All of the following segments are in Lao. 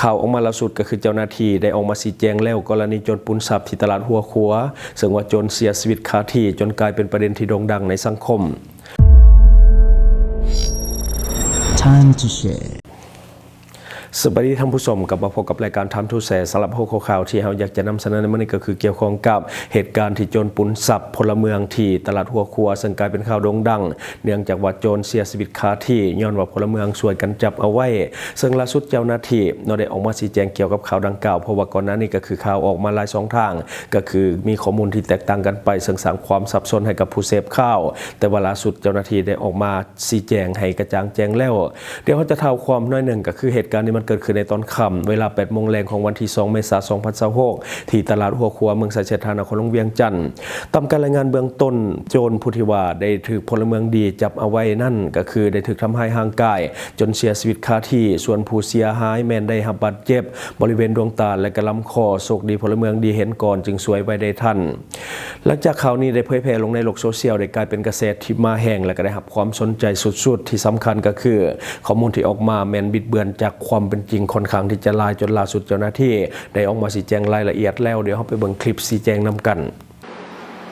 ຂ່າວອອກມາລ່າສຸດກໍຄືເຈົ້າໜ້າທີ່ໄດ້ອອກມາຊີ້ແຈງແລ້ວ ກໍລະນີໂຈນປຸ້ນຊັບທີ່ຕະຫຼາດຫົວຂົວ, ເຊິ່ງວ່າໂຈນເສຍຊີວິດຄາທີ່ ຈົນກາຍເປັນປະເດັນທີ່ໂດ່ງດັງໃນສັງຄົມ. Time to share. ສະບາຍດີທ່ານຜູ້ຊົມ, ກັບມາພົບກັບລາຍການ Time to Share. ສຳລັບຫົວຂໍ້ຂ່າວທີ່ເຮົາຢາກຈະນຳສະເໜີໃນມື້ນີ້ ກໍຄືກ່ຽວຂ້ອງກັບເຫດການທີ່ໂຈນປຸ້ນຊັບພົນລະເມືອງທີ່ຕະຫຼາດຫົວຂົວ, ເຊິ່ງກາຍເປັນຂ່າວໂດ່ງດັງ ເນື່ອງຈາກວ່າໂຈນເສຍຊີວິດຄາທີ່ ຍ້ອນວ່າພົນລະເມືອງຊ່ວຍກັນຈັບເອົາໄວ້. ເຊິ່ງລ່າສຸດເຈົ້າໜ້າທີ່ເນາະ ໄດ້ອອກມາຊີ້ແຈງກ່ຽວກັບຂ່າວດັ່ງກ່າວ, ເພາະວ່າກ່ອນໜ້ານີ້ກໍຄືຂ່າວອອກມາຫຼາຍຊ່ອງທາງ, ກໍຄືມີຂໍ້ມູນທີ່ແຕກຕ່າງກັນໄປ, ເຊິ່ງສ້າງຄວາມສັບສົນໃຫ້ກັບຜູ້ເສບຂ່າວ. ແຕ່ວ່າລ່າສຸດເຈົ້າໜ້າທີ່ໄດ້ອອກມາ ຊີ້ແຈງໃຫ້ກະຈ່າງແຈ້ງແລ້ວ. ດຽວເຮົາຈະທ້າວຄວາມໜ້ອຍໜຶ່ງ, ກໍຄືເຫດການນີ້ມັນເກີດຂຶ້ນໃນຕອນຄ່ຳ ເວລາແປດໂມງແລງຂອງວັນທີສອງ ເມສາ ສອງພັນຊາວຫົກ ທີ່ຕະຫຼາດຫົວຂົວ ເມືອງໄຊເສດຖາ ນະຄອນຫຼວງວຽງຈັນ. ຕາມການລາຍງານເບື້ອງຕົ້ນ, ໂຈນຜູ້ທີ່ວ່າໄດ້ຖືກພົນລະເມືອງດີຈັບເອົາໄວ້ນັ້ນ ກໍຄືໄດ້ຖືກທຳຮ້າຍຮ່າງກາຍຈົນເສຍຊີວິດຄາທີ່, ສ່ວນຜູ້ເສຍຫາຍແມ່ນໄດ້ຮັບບາດເຈັບບໍລິເວນດວງຕາ ແລະ ກະລຳຄໍ. ໂຊກດີພົນລະເມືອງດີເຫັນກ່ອນ ຈຶ່ງຊ່ວຍໄວ້ໄດ້ທັນ. ຫຼັງຈາກຂ່າວນີ້ໄດ້ເຜີຍແຜ່ລົງໃນໂລກໂຊຊຽວ, ໄດ້ກາຍເປັນກະແສທີ່ມາແຮງ ແລະ ກໍໄດ້ຮັບຄວາມສົນໃຈສຸດໆ. ທີ່ສຳຄັນກໍຄືຂໍ້ມູນທີ່ອອກມາແມ່ນບິດເບືອນຈາກຄວາມເປັນຈິງຄ່ອນຂ້າງທີ່ຈະຫຼາຍ, ຈົນລ່າສຸດເຈົ້າໜ້າທີ່ໄດ້ອອກມາຊີ້ແຈງລາຍລະອຽດແລ້ວ. ດຽວເຮົາໄປເບິ່ງຄລິບຊີ້ແຈງນຳກັນ.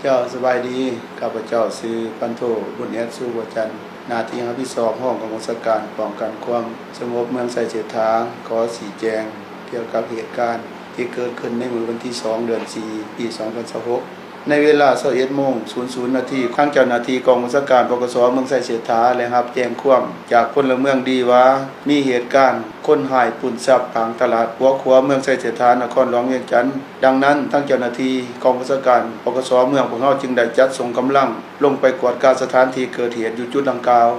ເຈົ້າ, ສະບາຍດີ. ຂ້າພະເຈົ້າຊື່ ພັນໂທ ບຸນແອດ ຊູບົວຈັນ, ໜ້າທີ່ຮັບຜິດຊອບ ຮອງກອງບັນຊາການປ້ອງກັນຄວາມສະຫງົບເມືອງໄຊເສດຖາ. ຂໍຊີ້ແຈງກ່ຽວກັບເຫດການທີ່ເກີດຂຶ້ນໃນມື້ວັນທີສອງ ເດືອນສີ່ ປີສອງພັນຊາວຫົກ ໃນເວລາຊາວເອັດໂມງສູນນາທີ, ທາງເຈົ້າໜ້າທີ່ກອງບັນຊາການ ປກສ ເມືອງໄຊເສດຖາ ໄດ້ຮັບແຈ້ງຄວາມຈາກພົນລະເມືອງດີວ່າ ມີເຫດການຄົນຮ້າຍປຸ້ນຊັບກາງຕະຫຼາດຫົວຂົວ ເມືອງໄຊເສດຖາ ນະຄອນຫຼວງວຽງຈັນ. ດັ່ງນັ້ນ, ທາງເຈົ້າໜ້າທີ່ກອງບັນຊາການ ປກສ ເມືອງ ພວກເຮົາຈຶ່ງໄດ້ຈັດສົ່ງກຳລັງລົງໄປກວດກາສະຖານທີ່ເກີດເຫດຢູ່ຈຸດດັ່ງກ່າວ.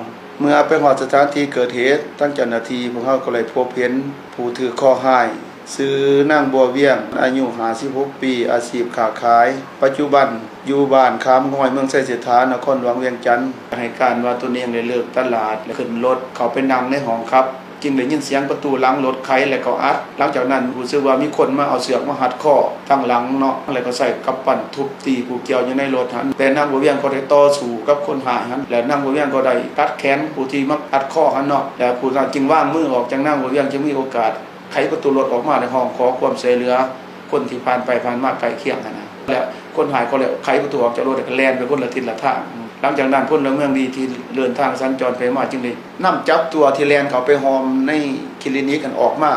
ເມື່ອໄປຮອດສະຖານທີ່ເກີດເຫດ, ທາງເຈົ້າໜ້າທີ່ພວກເຮົາກໍໄດ້ພົບເຫັນຜູ້ຖືກເຄາະຮ້າຍ ຊື່ນາງ ບົວວຽງ ອາຍຸຫ້າສິບຫົກປີ, ອາຊີບຄ້າຂາຍ, ປັດຈຸບັນຢູ່ບ້ານຂາມງອຍ ເມືອງໄຊເສດຖາ ນະຄອນຫຼວງວຽງຈັນ, ໃຫ້ການວ່າຕົນເອງໄດ້ເລີກຕະຫຼາດ ແລະ ຂຶ້ນລົດເຂົ້າໄປນັ່ງໃນຫ້ອງຂັບ, ຈຶ່ງໄດ້ຍິນສຽງປະຕູຫຼັງລົດໄຂ ແລະ ກໍອັດ. ຫຼັງຈາກນັ້ນຮູ້ສຶກວ່າມີຄົນມາເອົາເຊືອກມາຮັດຄໍທາງຫຼັງເນາະ, ແລ້ວກໍໃຊ້ກຳປັ້ນທຸບຕີຜູ້ກ່ຽວຢູ່ໃນລົດຫັ້ນ, ແຕ່ນາງ ບົວວຽງ ກໍໄດ້ຕໍ່ສູ້ກັບຄົນຮ້າຍຫັ້ນ, ແລະ ນາງ ບົວວຽງ ກໍໄດ້ຕັດແຂນຜູ້ທີ່ມາຮັດຄໍຫັ້ນເນາະ, ແລະ ຜູ້ນັ້ນຈຶ່ງວາງມືອອກຈາກນາງ ບົວວຽງ ຈຶ່ງມີໂອກາດ ໄຂປະຕູລົດອອກມາ ແລະ ຮ້ອງຂໍຄວາມຊ່ວຍເຫຼືອຄົນທີ່ຜ່ານໄປຜ່ານມາໃກ້ຄຽງຫັ້ນນະ ແລະ ຄົນຮ້າຍກໍໄດ້ໄຂປະຕູອອກຈາກລົດ ແລ້ວກໍແລ່ນໄປຄົນລະທິດລະທາງ. ຫຼັງຈາກນັ້ນ ພົນລະເມືອງດີທີ່ເດີນທາງສັນຈອນໄປມາ ຈຶ່ງໄດ້ນຳຈັບຕົວທີ່ແລ່ນເຂົ້າໄປຮ່ອມໃນຄລີນິກຫັ້ນອອກມາ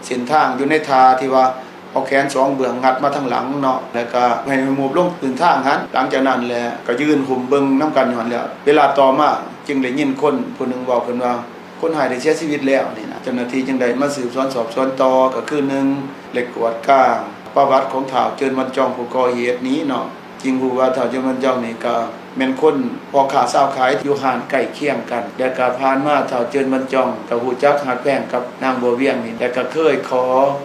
ເສັ້ນທາງຢູ່ໃນທ່າທີ່ວ່າເອົາແຂນສອງເບື້ອງງັດມາທາງຫຼັງເນາະ ແລ້ວກໍໃຫ້ໝົບລົງພື້ນທາງຫັ້ນ. ຫຼັງຈາກນັ້ນແຫຼະ ກໍຢືນຫຸ້ມເບິ່ງນຳກັນຢູ່ຫັ້ນແຫຼະ. ເວລາຕໍ່ມາຈຶ່ງໄດ້ຍິນຄົນຜູ້ໜຶ່ງເວົ້າຂຶ້ນວ່າ ຄົນຮ້າຍໄດ້ເສຍຊີວິດແລ້ວນີ້ນະ. ເຈົ້າໜ້າທີ່ຈຶ່ງໄດ້ມາສືບສວນສອບສວນຕໍ່ ກໍຄື ໜຶ່ງ ໄດ້ກວດກາປະຫວັດຂອງທ້າວ ເຈີນ ວັນຈອງ ຜູ້ກໍ່ເຫດນີ້ເນາະ, ຈຶ່ງຮູ້ວ່າທ້າວ ເຈີນ ວັນຈອງ ນີ້ກໍແມ່ນຄົນພໍ່ຄ້າຊາວຂາຍຢູ່ຮ້ານໃກ້ຄຽງກັນ ແລະ ກໍຜ່ານມາທ້າວ ເຈີນ ວັນຈອງ ກໍຮູ້ຈັກຮັກແພງກັບນາງ ບົວວຽງ ນີ້ ແລະ ກໍເຄີຍຂໍ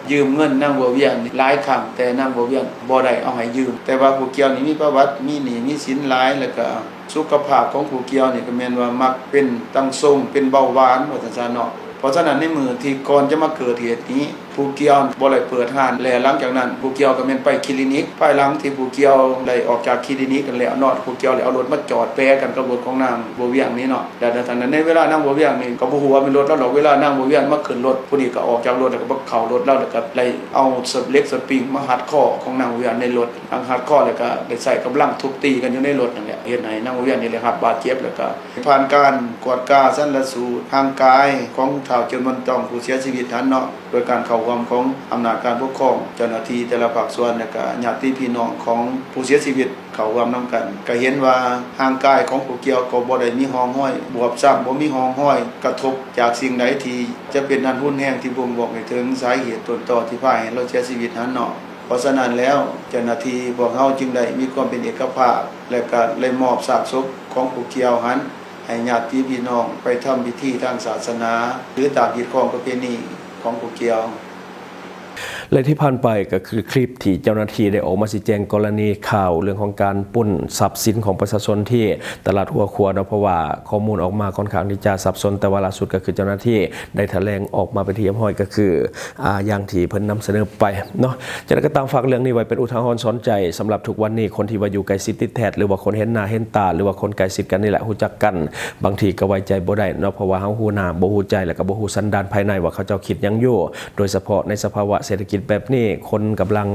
ຢືມເງິນນາງ ບົວວຽງ ນີ້ຫຼາຍຄັ້ງ, ແຕ່ນາງ ບົວວຽງ ບໍ່ໄດ້ເອົາໃຫ້ຢືມ, ແຕ່ວ່າຜູ້ກ່ຽວນີ້ມີປະຫວັດມີໜີ້ມີສິນຫຼາຍ ແລະ ກໍ ສຸຂະພາບຂອງຜູ້ກ່ຽວນີ້ກໍແມ່ນວ່າມັກເປັນຕັງຊົງ ເປັນເບົາຫວານ ວ່າຊັ້ນຊະເນາະ. ເພາະສະນັ້ນ ໃນມື້ທີ່ກ່ອນຈະມາເກີດເຫດນີ້ ຜູ້ກ່ຽວບໍ່ໄດ້ເປີດຮ້ານ ແລະ ຫຼັງຈາກນັ້ນຜູ້ກ່ຽວກໍແມ່ນໄປຄລີນິກ. ພາຍຫຼັງທີ່ຜູ້ກ່ຽວໄດ້ອອກຈາກຄລີນິກນັ້ນແລ້ວເນາະ ຜູ້ກ່ຽວໄດ້ເອົາລົດມາຈອດແປກັນກັບລົດຂອງນາງ ບົວວຽງ ນີ້ເນາະ. ແລະ ໃນເວລານາງ ບົວວຽງ ນີ້ກໍບໍ່ຮູ້ວ່າແມ່ນລົດລາວດອກ. ເວລານາງ ບົວວຽງ ມາຂຶ້ນລົດ ຜູ້ນີ້ກໍອອກຈາກລົດ ແລ້ວກໍເຂົ້າລົດລາວ ແລ້ວກໍໄດ້ເອົາເຫຼັກສະປິງມາຮັດຄໍຂອງນາງ ບົວວຽງ ໃນລົດ. ຫຼັງຮັດຄໍແລ້ວກໍໄດ້ໃຊ້ກຳລັງທຸບຕີກັນຢູ່ໃນລົດນັ້ນແຫຼະ ເຮັດໃຫ້ນາງ ບົວວຽງ ນີ້ໄດ້ຮັບບາດເຈັບ ແລ້ວກໍຜ່ານການກວດກາຊັນນະສູດຮ່າງກາຍຂອງທ້າວ ເຈີນ ວັນຈອງ ຜູ້ເສຍຊີວິດຫັ້ນເນາະ ໂດຍການເຂົ້າຮ່ວມຂອງອຳນາດການປົກຄອງ, ເຈົ້າໜ້າທີ່ແຕ່ລະພາກສ່ວນ ແລ້ວກໍຍາດຕິພີ່ນ້ອງຂອງຜູ້ເສຍຊີວິດເຂົ້າຮ່ວມນຳກັນ ກໍເຫັນວ່າຮ່າງກາຍຂອງຜູ້ກ່ຽວກໍບໍ່ໄດ້ມີຮ່ອງຮອຍບວບຊ້ຳ, ບໍ່ມີຮ່ອງຮອຍກະທົບຈາກສິ່ງໃດທີ່ຈະເປັນອັນຮຸນແຮງ ທີ່ບົ່ງບອກໃຫ້ເຖິງສາເຫດຕົ້ນຕໍທີ່ພາໃຫ້ລາວເສຍຊີວິດຫັ້ນເນາະ. ເພາະສະນັ້ນແລ້ວ ເຈົ້າໜ້າທີ່ພວກເຮົາຈຶ່ງໄດ້ມີຄວາມເປັນເອກະພາບ ແລະ ກະໄດ້ມອບຊາກສົບຂອງຜູ້ກ່ຽວຫັ້ນ ໃຫ້ຍາດຕິພີ່ນ້ອງໄປທຳພິທີທາງສາສະໜາ ຫຼື ຕາມຮີດຄອງປະເພນີຂອງຜູ້ກ່ຽວ. ແລະທີ່ຜ່ານໄປກໍຄືຄລິບທີ່ເຈົ້າໜ້າທີ່ໄດ້ອອກມາຊີ້ແຈງກໍລະນີຂ່າວເລື່ອງຂອງການປຸ້ນຊັບສິນຂອງປະຊາຊົນທີ່ຕະຫຼາດຫົວຂົວເນາະ, ເພາະວ່າຂໍ້ມູນອອກມາຄ່ອນຂ້າງທີ່ຈະສັບສົນ, ແຕ່ວ່າລ່າສຸດກໍຄືເຈົ້າໜ້າທີ່ໄດ້ຖະແຫຼງອອກມາເປັນທີ່ຮຽບຮ້ອຍ ກໍຄື ອາ ຢ່າງທີ່ເພິ່ນນຳສະເໜີໄປເນາະ. ຈັ່ງໃດກໍຕາມ ຝາກເລື່ອງນີ້ໄວ້ເປັນອຸທາຫອນສອນໃຈສຳລັບທຸກວັນນີ້, ຄົນທີ່ວ່າຢູ່ໃກ້ຊິດຕິດແທດ ຫຼືວ່າຄົນເຫັນໜ້າເຫັນຕາ ຫຼືວ່າຄົນໃກ້ຊິດກັນນີ້ແຫຼະ ຮູ້ຈັກກັນ, ບາງທີກໍໄວ້ໃຈບໍ່ໄດ້ເນາະ, ເພາະວ່າເຮົາຮູ້ໜ້າບໍ່ຮູ້ໃຈ ແລ້ວກໍບໍ່ຮູ້ສັນດານພາຍໃນວ່າເຂົາເຈົ້າຄິດຫຍັງຢູ່. ໂດຍສະເພາະໃນສະພາວະເສດຖະກິດແບບນີ້, ຄົນກຳລັງ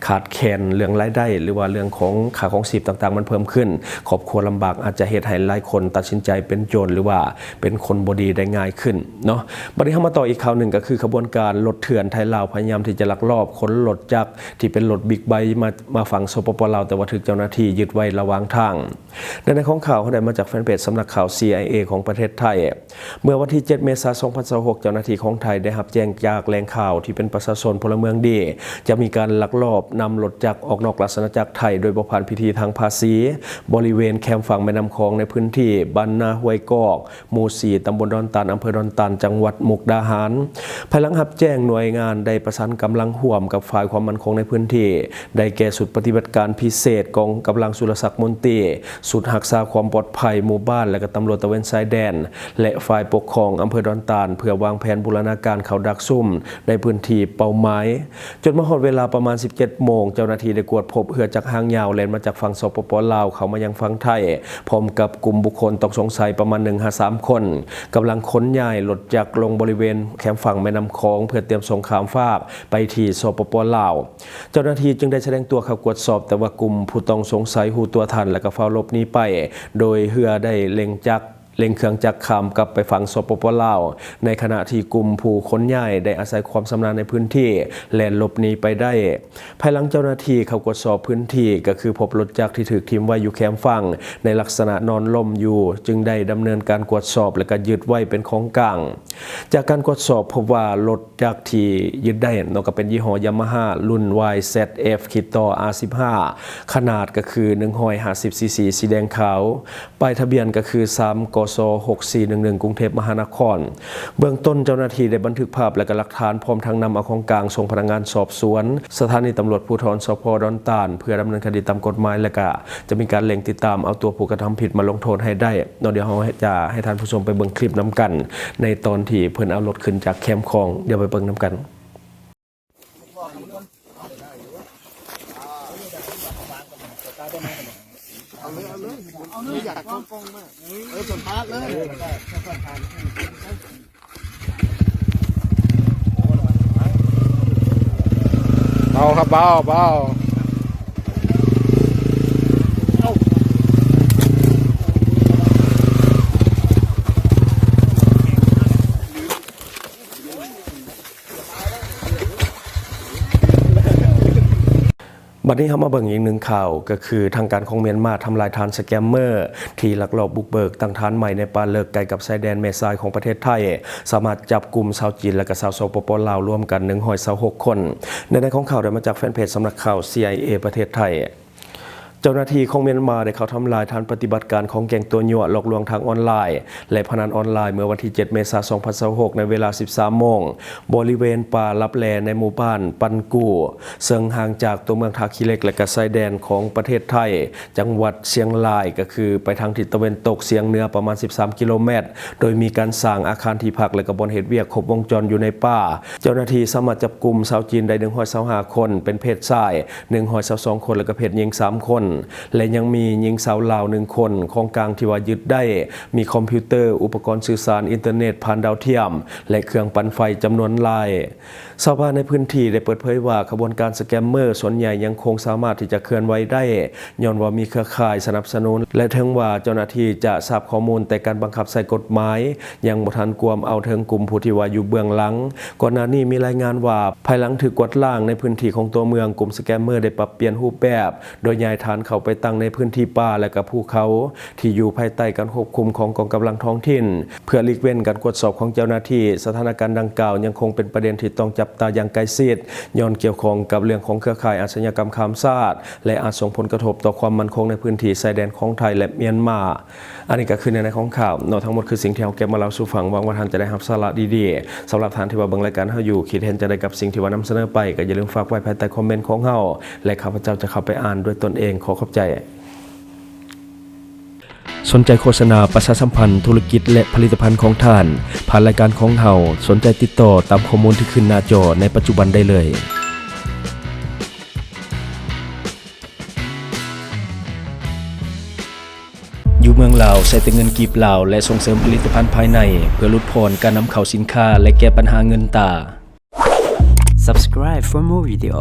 ຂາດແຄນເລື່ອງລາຍໄດ້ ຫຼືວ່າເລື່ອງຂອງຄ່າຄອງຊີບຕ່າງໆມັນເພີ່ມຂຶ້ນ, ຄອບຄົວລຳບາກ ອາດຈະເຮັດໃຫ້ຫຼາຍຄົນຕັດສິນໃຈເປັນໂຈນ ຫຼືວ່າເປັນຄົນບໍ່ດີໄດ້ງ່າຍຂຶ້ນເນາະ. ບັດນີ້ເຮົາມາຕໍ່ອີກຂ່າວໜຶ່ງ, ກໍຄືຂະບວນການລົດເຖື່ອນໄທລາວ ພະຍາຍາມທີ່ຈະລັກລອບຂົນລົດຈັກທີ່ເປັນລົດບິກໄບມາ ມາຝັ່ງ ສປປ ລາວ, ແຕ່ວ່າຖືກເຈົ້າໜ້າທີ່ຍຶດໄວ້ລະຫວ່າງທາງ. ໃນໃນຂອງຂ່າວ ເຮົາໄດ້ມາຈາກແຟນເພຈສຳນັກຂ່າວ ຊີໄອເອ ຂອງປະເທດໄທ. ເມື່ອວັນທີເຈັດ ເມສາ ສອງພັນຊາວຫົກ ເຈົ້າໜ້າທີ່ຂອງໄທໄດ້ຮັບແຈ້ງຈາກແຫຼ່ງຂ່າວທີ່ເປັນປະຊາຊົນພົນລະເມືອງດີ ຈະມີການລັກລອບນຳລົດຈັກອອກນອກລາຊະອານາຈັກໄທ ໂດຍບໍ່ຜ່ານພິທີທາງພາສີ ບໍລິເວນແຄມຝັ່ງແມ່ນ້ຳຂອງ ໃນພື້ນທີ່ບ້ານນາຫ້ວຍກອກ ໝູ່ສີ່ ຕຳບົນດອນຕານ ອຳເພີດອນຕານ ຈັງຫວັດມຸກດາຫານ. ພາຍຫຼັງຮັບແຈ້ງ, ໜ່ວຍງານໄດ້ປະສານກຳລັງຮ່ວມກັບຝ່າຍຄວາມໝັ້ນຄົງໃນພື້ນທີ່ ໄດ້ແກ່ຊຸດປະຕິບັດການພິເສດ ກອງກຳລັງສຸລະສັກມົນຕີ, ຊຸດຮັກສາຄວາມປອດໄພໝູ່ບ້ານ ແລະ ກໍຕຳຫຼວດຕະເວນຊາຍແດນ ແລະ ຝ່າຍປົກຄອງອຳເພີດອນຕານ ເພື່ອວາງແຜນບູລະນາການເຂົ້າດັກຊຸມໃນພື້ນທີ່ເປົ້າໝາຍ. ຈົນມາຮອດເວລາປະມານສິບເຈັດໂມງ, ເຈົ້າໜ້າທີ່ໄດ້ກວດພົບເຮືອຈັກຫາງຍາວແລ່ນມາຈາກຝັ່ງ ສປປ ລາວ ເຂົ້າມາຍັງຝັ່ງໄທ ພ້ອມກັບກຸ່ມບຸກຄົນຕ້ອງສົງໄສປະມານໜຶ່ງຫາສາມຄົນ ກຳລັງຂົນຍ້າຍລົດຈັກລົງບໍລິເວນແຄມຝັ່ງແມ່ນ້ຳຂອງ ເພື່ອຕຽມສົ່ງຂ້າມຟາກໄປທີ່ ສປປ ລາວ. ເຈົ້າໜ້າທີ່ຈຶ່ງໄດ້ສະແດງຕົວເຂົ້າກວດສອບ, ແຕ່ວ່າກຸ່ມຜູ້ຕ້ອງສົງໄສຮູ້ຕົວທັນ ແລະ ກໍຟ້າວຫຼົບໜີໄປ, ໂດຍເຮືອໄດ້ເລັ່ງຈັກ ເລັ່ງເຄື່ອງຈັກຂ້າມກັບໄປຝັ່ງ ສປປ ລາວ, ໃນຂະນະທີ່ກຸ່ມຜູ້ຂົນຍ້າຍໄດ້ອາໄສຄວາມຊຳນານໃນພື້ນທີ່ ແລ່ນຫຼົບໜີໄປໄດ້. ພາຍຫຼັງເຈົ້າໜ້າທີ່ເຂົ້າກວດສອບພື້ນທີ່ ກໍຄືພົບລົດຈັກທີ່ຖືກຖິ້ມໄວ້ຢູ່ແຄມຝັ່ງໃນລັກສະນະນອນລົ້ມຢູ່, ຈຶ່ງໄດ້ດຳເນີນການກວດສອບ ແລະ ກໍຍຶດໄວ້ເປັນຂອງກາງ. ຈາກການກວດສອບພົບວ່າລົດຈັກທີ່ຍຶດໄດ້ເນາະ ກໍເປັນຍີ່ຫໍ້ Yamaha ລຸ້ນ ວາຍແຊັດເອັຟ ຂີດຕໍ່ ອາສິບຫ້າ ຂະໜາດກໍຄືໜຶ່ງຮ້ອຍຫ້າສິບຊີຊີ ສີແດງຂາວ, ປ້າຍທະບຽນກໍຄື ສາມ ກສ ຫົກສີ່ໜຶ່ງໜຶ່ງ ກຸງເທບມະຫານະຄອນ. ເບື້ອງຕົ້ນເຈົ້າໜ້າທີ່ໄດ້ບັນທຶກພາບ ແລະ ກໍຫຼັກຖານ ພ້ອມທັງນຳເອົາຂອງກາງສົ່ງພະນັກງານສອບສວນສະຖານີຕຳຫຼວດພູທອນ ສພ ດອນຕານ ເພື່ອດຳເນີນຄະດີຕາມກົດໝາຍ ແລະ ກະຈະມີການເລັ່ງຕິດຕາມເອົາຕົວຜູ້ກະທຳຜິດມາລົງໂທດໃຫ້ໄດ້ເນາະ. ດຽວເຮົາຈະໃຫ້ທ່ານຜູ້ຊົມໄປເບິ່ງຄລິບນຳກັນ ໃນຕອນທີ່ເພິ່ນເອົາລົດຂຶ້ນຈາກແຄມຂອງ, ດຽວໄປເບິ່ງນຳກັນ. ເບົາຄັບ ເບົາ ເບົາ. ບັດນີ້ເຮົາມາເບິ່ງອີກໜຶ່ງຂ່າວ, ກໍຄືທາງການຂອງມຽນມາທຳລາຍຖານສະແກມເມີ ທີ່ລັກລອບບຸກເບີກຕັ້ງຖານໃໝ່ໃນປ່າເລິກໃກ້ກັບຊາຍແດນແມ່ສາຍຂອງປະເທດໄທ, ສາມາດຈັບກຸ່ມຊາວຈີນ ແລະ ກໍຊາວ ສປປ ລາວ ລວມກັນ ໜຶ່ງຮ້ອຍຊາວຫົກຄົນ. ໃນໃນຂອງຂ່າວໄດ້ມາຈາກແຟນເພຈສຳນັກຂ່າວ ຊີໄອເອ ປະເທດໄທ. ເຈົ້າໜ້າທີ່ຂອງມຽນມາໄດ້ເຂົ້າທຳລາຍຖານປະຕິບັດການຂອງແກ້ງຕົວຍົວະຫຼອກລວງທາງອອນລາຍ ແລະ ພະນັນອອນລາຍ ເມື່ອວັນທີເຈັດ ເມສາ ສອງພັນຊາວຫົກ ໃນເວລາ ສິບສາມໂມງ ບໍລິເວນປ່າລັບແລໃນໝູ່ບ້ານປັນກູ່ ເຊິ່ງຫ່າງຈາກຕົວເມືອງທ່າຂີ້ເຫຼັກ ແລະ ກະຊາຍແດນຂອງປະເທດໄທ ຈັງຫວັດຊຽງລາຍ ກໍຄືໄປທາງທິດຕາເວັນຕົກສຽງເໜືອປະມານ ສິບສາມ ກິໂລແມັດ, ໂດຍມີການສ້າງອາຄານທີ່ພັກ ແລະ ກໍບ່ອນເຮັດວຽກຄົບວົງຈອນຢູ່ໃນປ່າ. ເຈົ້າໜ້າທີ່ສາມາດຈັບກຸ່ມຊາວຈີນໄດ້ ໜຶ່ງຮ້ອຍຊາວຫ້າຄົນ ເປັນເພດຊາຍ ໜຶ່ງຮ້ອຍຊາວສອງຄົນ ແລະ ກໍເພດຍິງ ສາມຄົນ ແລະ ຍັງມີຍິງສາວລາວ ໜຶ່ງຄົນ. ຂອງກາງທີ່ວ່າຍຶດໄດ້ ມີຄອມພິວເຕີ, ອຸປະກອນສື່ສານ, ອິນເຕີເນັດຜ່ານດາວທຽມ ແລະ ເຄື່ອງປັ່ນໄຟຈຳນວນຫຼາຍ. ຊາວບ້ານໃນພື້ນທີ່ໄດ້ເປີດເຜີຍວ່າ ຂະບວນການສະແກມເມີສ່ວນໃຫຍ່ຍັງຄົງສາມາດທີ່ຈະເຄື່ອນໄຫວໄດ້ ຍ້ອນວ່າມີເຄືອຂ່າຍສະໜັບສະໜູນ ແລະ ເຖິງວ່າເຈົ້າໜ້າທີ່ຈະຊາບຂໍ້ມູນ, ແຕ່ການບັງຄັບໃຊ້ກົດໝາຍຍັງບໍ່ທັນກວມເອົາເຖິງກຸ່ມຜູ້ທີ່ວ່າຢູ່ເບື້ອງຫຼັງ. ກ່ອນໜ້ານີ້ມີລາຍງານວ່າ ພາຍຫຼັງຖືກກວາດລ້າງໃນພື້ນທີ່ຂອງຕົວເມືອງ, ກຸ່ມສະແກມເມີໄດ້ປັບປ່ຽນຮູບແບບ ໂດຍຍ້າຍຖານ ເຂົ້າໄປຕັ້ງໃນພື້ນທີ່ປ່າ ແລະ ກະພູເຂົາ ທີ່ຢູ່ພາຍໃຕ້ການຄວບຄຸມຂອງກອງກຳລັງທ້ອງຖິ່ນ ເພື່ອຫຼີກເວັ້ນການກວດສອບຂອງເຈົ້າໜ້າທີ່. ສະຖານະການດັ່ງກ່າວຍັງຄົງເປັນປະເດັນທີ່ຕ້ອງຈັບຕາຢ່າງໃກ້ຊິດ ຍ້ອນກ່ຽວຂ້ອງກັບເລື່ອງຂອງເຄືອຂ່າຍອາຊະຍາກຳຂ້າມຊາດ ແລະ ອາດສົ່ງຜົນກະທົບຕໍ່ຄວາມໝັ້ນຄົງໃນພື້ນທີ່ຊາຍແດນຂອງໄທ ແລະ ມຽນມາ. ອັນນີ້ກໍຄືໃນໃນຂອງຂ່າວເນາະ ທັງໝົດຄືສິ່ງທີ່ເຮົາເກັບມາເລົ່າສູ່ຟັງ. ຫວັງວ່າທ່ານຈະໄດ້ຮັບສາລະດີໆ. ສຳລັບທ່ານທີ່ວ່າເບິ່ງລາຍການເຮົາຢູ່ ຄິດເຫັນຈັ່ງໃດກັບສິ່ງທີ່ວ່ານຳສະເໜີໄປ ກໍຢ່າລືມຝາກໄວ້ພາຍໃຕ້ຄອມເມັນຂອງເຮົາ ແລະ ຂ້າພະເຈົ້າຈະເຂົ້າໄປອ່ານດ້ວຍຕົນເອງ. ຂໍຂອບໃຈ. ສົນໃຈໂຄສະນາປະຊາສຳພັນທຸລະກິດ ແລະ ຜະລິດຕະພັນຂອງທ່ານ ຜ່ານລາຍການຂອງເຮົາ? ສົນໃຈຕິດຕໍ່ຕາມຂໍ້ມູນທີ່ຂຶ້ນໜ້າຈໍໃນປັດຈຸບັນໄດ້ເລີຍ. ຢູ່ເມືອງລາວ ໃຊ້ແຕ່ເງິນກີບລາວ ແລະ ສົ່ງເສີມຜະລິດຕະພັນພາຍໃນ ເພື່ອຫຼຸດຜ່ອນການນຳເຂົ້າສິນຄ້າ ແລະ ແກ້ປັນຫາເງິນຕາ. Subscribe for more video.